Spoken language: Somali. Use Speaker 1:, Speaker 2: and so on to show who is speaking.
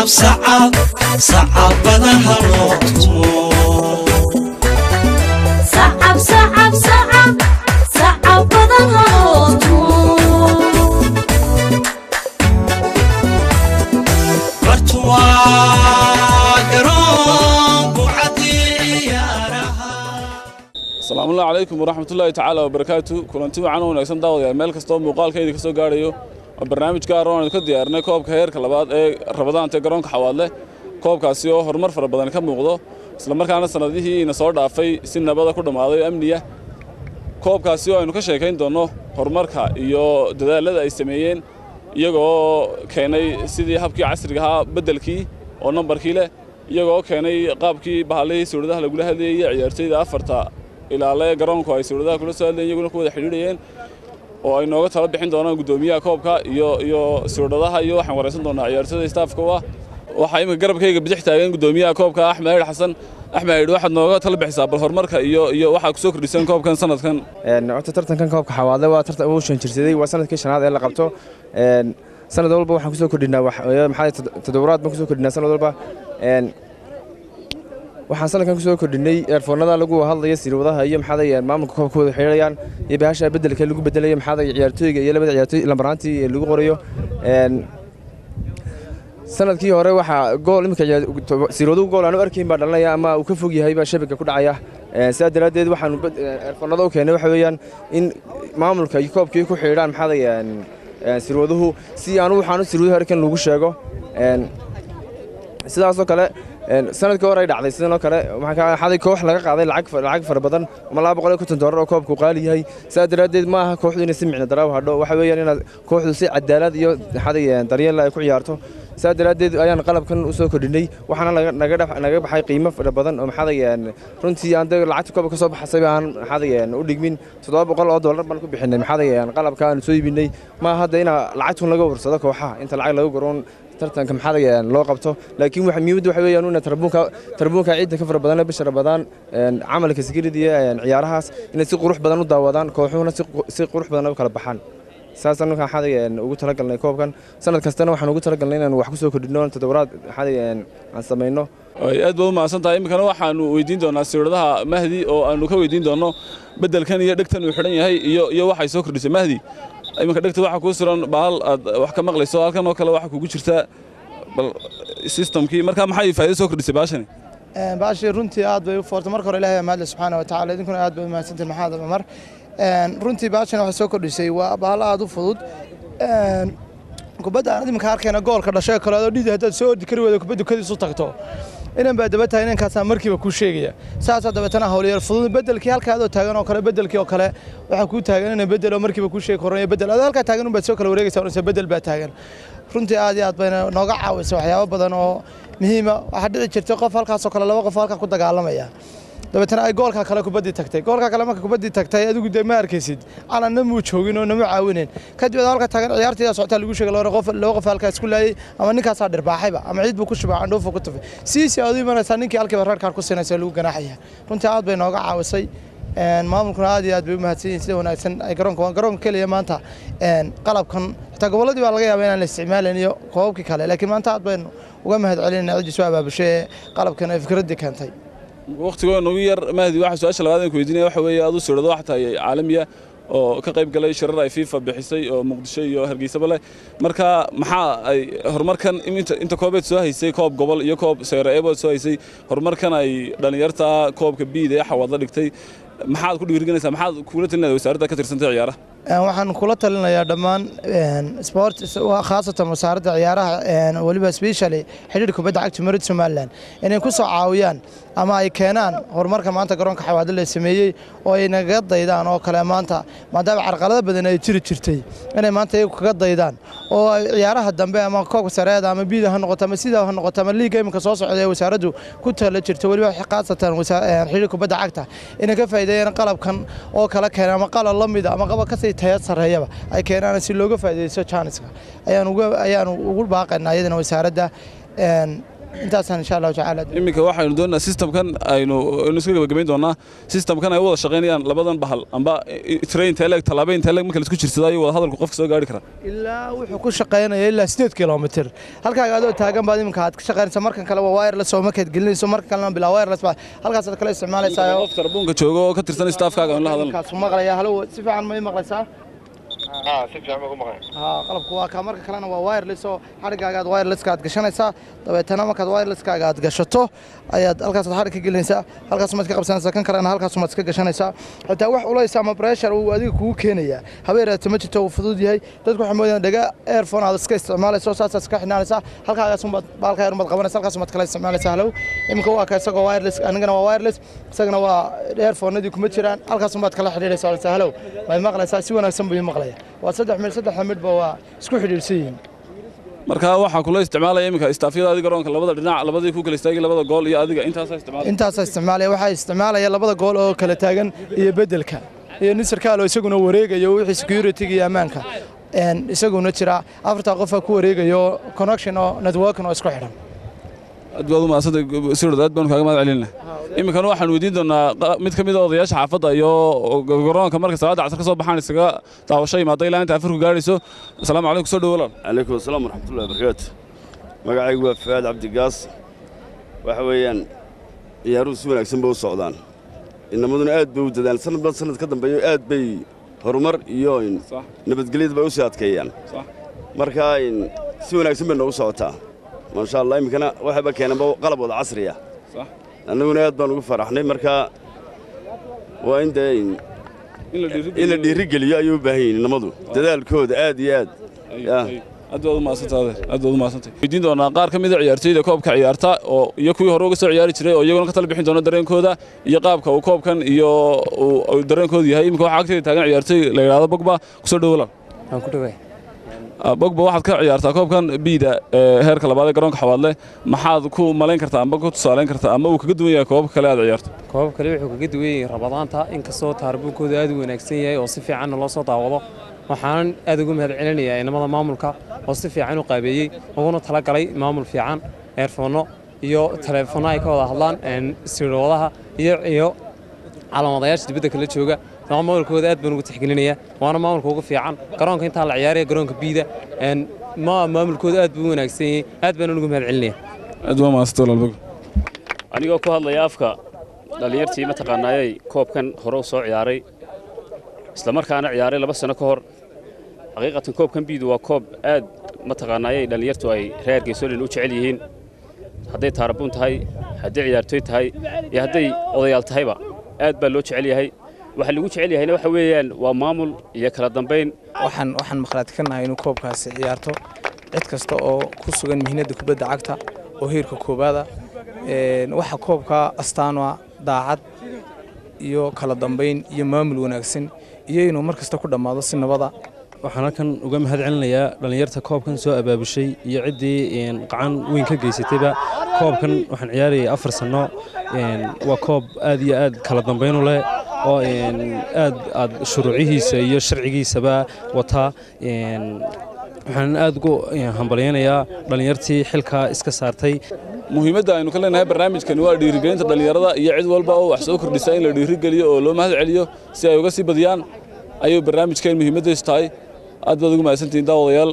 Speaker 1: Sacab sacab badan ha loo tumo.
Speaker 2: Sacab sacab sacab sacab badan ha loo tumo.
Speaker 1: Bartuwaa garoon bucadii ciyaaraha.
Speaker 3: Asalaamu calaykum waraxmatullaahi tacaala wabarakaatu. Kulanti wacan oo wanaagsan, daawadayaal, meel kastoo muuqaalkayda ka soo gaadhayo. Waa barnaamij gaar oo aanu ka diyaarinay koobka heerka labaad ee Rabadaanta ee garoonka Xawaadle, koobkaasi oo horumar fara badan ka muuqdo, isla markaana sanadihii ina soo dhaafay si nabada ku dhammaaday oo amniya. Koobkaasi oo aynu ka sheekayn doonno horumarka iyo dadaalada ay sameeyeen, iyagoo keenay sidii habkii casriga ahaa beddelkii oo nambarkii leh, iyagoo keenay qaabkii bahalihii sawiradaha lagula hadlayay iyo ciyaartoyda afarta ilaale garoonku ay sawiradaha kula soo hadlayeen, iyaguna ku wada xidhiidhayeen, oo ay nooga tala bixin doonaan guddoomiyaha koobka iyo sawiradaha, iyo waxaan waraysan doonaa ciyaartoyda staafka u ah. Waxaa iminka garabkayga bidix taagan guddoomiyaha koobka, Axmed Aydh Xasan. Axmed Aydh, waxaad nooga tala bixisaa bal horumarka iyo waxaad kusoo kordhiseen koobkan sanadkan.
Speaker 4: Horta tartankan koobka Xawaadle waa tartan uu shan jirsaday, waa sanadkii shanaad ee la qabto. Sanad walba waxaan kusoo kordhinaa maxaa toddobaad baan kusoo kordhinaa sanad walba. Waxaan sanadkan kusoo kordhinay earphone-nada lagu hadlayo sirwadaha iyo maxaa maamulka koobka wada xiriirayaan, iyo bahasha bedelka lagu bedelayo maxaa ciyaartooyga iyo labada ciyaartooy lambaraantii lagu qorayo. Sanadkii hore waxaa gool iminka sirwaduhu gool aan u arkayn baa dhalanaya ama uu ka fog yahay baa shabagga ku dhacaya. Sidaa daraaddeed waxaanu earphone-nada u keenay waxa weeyaan in maamulka iyo koobkii ku xidhiidhaan maxaa sirwaduhu, si aanu waxaanu sirwaduhu arkan lagu sheego. Sidaasoo kale sanadkii hore ay dhacday sidan oo kale, waxaa koox laga qaaday lacag fara badan ama $250 oo koobku qaali yahay. Sidaa daraaddeed ma aha kooxdu inay si micno daraaw hadho, waxa weeyaan inaad kooxdu si cadaalad iyo maxaa daryeel ay ku ciyaarto. Sidaa daraaddeed ayaan qalabkan u soo kordhinay, waxaana naga baxay qiimo fara badan oo maxaa runtii aan lacagta koobka ka soo baxasayba aan maxaa u dhigmin. $700 baan ku bixinay maxaa qalabka aan soo iibinay. Ma hadda inaa lacagtun laga warsado kooxaha inta lacag laga garoon tartanka maxaa loo qabto, laakiin waxa muhiimaddu waxa weeyaan in tarbuunka ciidda ka fara badan bisha Ramadaan camalka security ciyaarahaas inay si qurux badan u daawadaan, kooxuhuna si qurux badan u kala baxaan. Saasaan markaa maxaa ugu talagalnay koobkan. Sanad kastana waxaan ugu talagalnay inaan wax ku soo kordhino, toddobaad maxaa aan samayno.
Speaker 3: Aad baad u mahadsan tahay. Iminkana waxaanu weydiin doonaa sawiradaha Mahdi, oo aanu ka weydiin doonno beddelkan iyo dhegtan uu xidhan yahay iyo waxay soo kordhisay. Mahdi, iminka dhegta waxaa kuu suran bahal aad wax ka maqlayso, halkan oo kale waxaa kugu jirta bal systemkii. Marka maxay faa'iido soo kordhisay baashani?
Speaker 5: Baashii runtii aad bay u foortay. Marka hore Ilaahay baa mahadle subxaana wa tacaala, idinkuna aad bay u mahadsantihin. Maxamed Cumar, runtii baashani waxay soo kordhisay waa bahal aad u fudud. Kubadda aan iminka arkayna goolka dhashay kale adoo dhidi haddaad soo ordi kari weydo, kubaddu kadiis u tagto, inan baa daba tahay, inankaasaa markiiba kuu sheegaya. Saasaa dabeetana howlyar fudud bedelkii halkaa adoo taagan oo kale, bedelkii oo kale waxaa kuu taagan inan bedel oo markiiba kuu sheegi koranaya bedel. Adoo halkaa taagan unbaad soo kala wareegaysaa, unse bedel baa taagan. Runtii aad iyo aad bayna nooga caawisa waxyaabo badan oo muhiima. Waxaa dhici jirtay qof halkaasoo kale, laba qof halkaa ku dagaalamaya, dabeetana ay goolka kale kubaddii tagtay. Goolka kale marka kubaddii tagtay, adigu dee ma arkaysid, calanna muu joogin oo nama caawinayn. Kadib adoo halka taagan ciyaartayda socotaa lagu sheegay laba qof, laba qof halkaa isku laayay, ama ninkaasaa dhirbaaxayba, ama ciid buu ku shubay, candhuufu ku tufay, siisi aad u imanaysaa, ninkii halkiiba red card ku siinaysa, lagu ganaaxaya. Runtii aad bay nooga caawisay. Maamulkuna aad iyo aad bay u mahadsan yihiin sida wanaagsan ay garoonka, waa garoonka keliya maanta qalabkan, xitaa gobolladii baa laga yaabaa inaan la isticmaalayn iyo koobabkii kale, laakiin maanta aad baynu uga mahad celinayna ciddii soo abaabushay ee qalabkan ay fikraddii keentay.
Speaker 3: Waqtigoo nagu yar, Mahdi, waxa su-aasha labaad aan ku weydiinaya waxa weeye, aad u sawirado waxa tahay caalamiya oo ka qayb galay shirar ay FIFA bixisay oo Muqdisho iyo Hargeysaba leh. Marka maxaa ay horumarkan inta koobeed soo haysay, koob gobol iyo koob Serie A soo haysay, horumarkan ay dhalinyarta koobka B-da ee Xawaadla dhigtay maxaad ku dhiirigelinaysaa, maxaad kula talinaysaa wasaaradda ka tirsantay ciyaaraha?
Speaker 5: Waxaan kula talinayaa dhammaan sport, khaasatan wasaaradda ciyaaraha, weliba specially xidhiidhka kubadda cagta Marid Somaliland, inay ku soo caawiyaan ama ay keenaan horumarka maanta garoonka Xawaadle la sameeyey oo ay nagaga daydaan oo kale maanta, maadaama carqalado badan ay jiri jirtay, inay maanta iyagu kaga daydaan oo ay ciyaaraha dambe ama koobka sareeda ama biida ha noqoto ama sidaa ha noqoto ama liiga iminka soo socda ee wasaaraddu ku tala jirto, weliba khaasatan xidhiidhka kubadda cagta, inay ka faa'iideeyaan qalabkan oo kala keenaan ama qalab la mid ah ama qalab kasii tayo sarreeyaba ay keenaan si looga faa'iideysto chance-ka. Ayaan ugu baaqaynaa iyadana wasaaradda. Intaasaan insha Allahu tacaala.
Speaker 3: Iminka waxaynu doonaa systemkan aynu iska gabagabayn doonaa, systemkan ay wada shaqaynayaan labadan bahal amba train teleg talaabeen teleg marka la isku jirsado ayuu wada hadalku qofka soo gaari karaa.
Speaker 5: Ilaa wuxuu ku shaqaynaya ilaa 8 kilomitir. Halkaaga adoo taagan baad iminka aad ka shaqaynaysaa. Markan kale waa wireless oo markaad gelinayso, markan kalena bilaa wireless baa halkaasaad kala isticmaalaysaa.
Speaker 3: Qof tarbuunka joogo oo ka tirsan staffkaaga aan la hadalno.
Speaker 5: Kaas maqlaya. Halo, si fiican ma ii maqlaysaa?
Speaker 6: Si fiican baan ku maqlay.
Speaker 5: Qalabku waa ka. Marka kalena waa wireless oo xadhiggaaga aad wirelesska aad gashanaysaa. Dabeetana markaad wirelesskaaga aad gashato ayaad halkaasaad xadhig ka gelinaysaa, halkaas umaad ka qabsanaysaa, kan kalena halkaas umaad iska gashanaysaa. Xitaa wax culays ama pressure uu adiga kugu keenayaa habeeraata ma jirto, uu fudud yahay. Dadku waxay moodayaan dhaga earphone aad iska isticmaalayso, saasaad iska xidhnaanaysaa, halkaagaas unbaad baalka yar unbaad qabanaysaa, halkaas umaad kala isticmaalaysaa. Halow, iminka waa ka isagoo wireless, anigana waa wireless, isagana waa earphone-adii kuma jiraan, halkaas unbaad kala xidhiidhaysaa. Halow, ma maqlaysaa? Si wanaagsan buu ii maqlaya. Waa saddex mid, saddexda midba waa isku xidhiidhsan yihiin.
Speaker 3: Marka waxaa kula isticmaalaya iminka staffyada adiga garoonka labada dhinac, labadii ku kala istaagay labada gool iyo adiga, intaasaa isticmaalaya.
Speaker 5: Intaasaa isticmaalaya. Waxaa isticmaalaya labada gool oo kala taagan iyo beddelka iyo nin sarkaal oo isaguna wareegayo wixii security iyo ammaanka isaguna jira. Afartaa qofaa ku wareegayo connection oo networking oo isku xidhan.
Speaker 3: Aad baad u mahadsantay sirod, aad baanu kaaga mahad celinaa. Iminkana waxaan weydiin doonaa mid ka mid a odayaasha xaafadda iyo garoonka marka salaadda casar ka soo baxaan isaga daawasho yimaada ilaa inta afurku gaadhayso. Asalaamu calaykum, soo dhowo walaal.
Speaker 7: Calaykum asalaam waraxmatullahi wabarakaatu. Magacaygu waa Fuaad Cabdigaas. Waxa weeyaan ciyaaruhu si wanaagsan bay u socdaan, inamaduna aad bay u dadaan, sanadba sanad ka dambeeyo aad bay horumar iyo nabadgelyada bay u sii adkeeyaan. Marka si wanaagsan bay noogu socotaa, maasha Allah. Iminkana waxayba keenanba qalab wada casriya, annaguna aad baan ugu faraxnay. Marka waa in dee in la dhiirigeliyo ayay u baahan yihiin inamadu dadaalkooda aad iyo aad.
Speaker 3: Aad baad u mahadsantahay adeer, aad baad u mahadsantahay. Weydiin doonaa qaar ka mid a ciyaartoyda koobka ciyaarta oo iyo kuwii hore uga soo ciyaari jiray oo iyaguna ka tala bixin doona dareenkooda iyo qaabka uu koobkan iyo uu dareenkoodu yahay. Iminka waxaa agteeda taagan ciyaartoy la yidhaahdo Bogba. Kusoo dhowo walaal.
Speaker 8: Waan ku dhawahay.
Speaker 3: Bogba, waxaad ka ciyaartaa koobkan biida ee heerka labaad ee garoonka Xawaadle. Maxaad ku malayn kartaa amba ku tusaaleyn kartaa ama uu kaga duwan yahay koobabka kale aad ciyaarto?
Speaker 8: Koobab kale wuxuu kaga duwan yahay Rabadaanta, inkastoo taarbuunkooda aad u wanaagsan yahay oo si fiicanna loo soo daawado. Waxaanan aad ugu mahad celinayaa inamada maamulka oo si fiican u qaabeeyey uguna talagalay maamul fiican, eerfoonno iyo taleefanno ay ka wada hadlaan siroowadaha iyo calaamadayaasha dibadda kala jooga. Maamulkooda aad baan ugu tixgelinayaa, waana maamulka ugu fiican garoonka intaa la ciyaaraya garoonka biida. Maamulkooda aad buu u wanaagsan yahay, aad baan ugu mahad celinayaa.
Speaker 3: Aad waa mahadsantahay walaal Bogba.
Speaker 9: Anigoo ku hadlaya afka dhallinyartii mataqaanaayay koobkan hore u soo ciyaaray, isla markaana ciyaaray 2 sano ka hor, xaqiiqatan koobkan biidu waa koob aad mataqaanaayay dhallinyartu ay reer Geesoolin u jecel yihiin, hadday taarabuun tahay, hadday ciyaartoy tahay iyo hadday odayaal tahayba aad baa loo jecel yahay. Waxa lagu jecel yahayna waxa weeyaan waa maamul iyo kala dambayn.
Speaker 10: Waxaan maqlaad ka nahay inuu koobkaasi ciyaarto cid kasta oo ku sugan mihnada kubadda cagta oo heerka koowaada. Waxa koobka astaan u ah daacad iyo kala dambayn iyo maamul wanaagsan iyo inuu mar kasta ku dhammaado si nabada.
Speaker 11: Waxaan halkan uga mahad celinayaa dhallinyarta koobkan soo abaabushay iyo ciddii qacan weyn ka geysatayba. Koobkan waxaan ciyaarayay 4 sano. Waa koob aad iyo aad kala dambayn u leh oo aad aad shuruucihiisa iyo sharcigiisaba wataa. Waxaan aad ugu hambalyaynayaa dhallinyartii xilkaa iska saartay.
Speaker 3: Muhiimadda aynu ka leenahay barnaamijkani waa dhiirigelinta dhallinyarada iyo cid walba oo wax soo kordhisa in la dhiirigeliyo oo loo mahad celiyo si ay uga sii badiyaan ayuu barnaamijkeen muhiimaddiisu tahay. Aad baad ugu mahadsantihiin daawadayaal.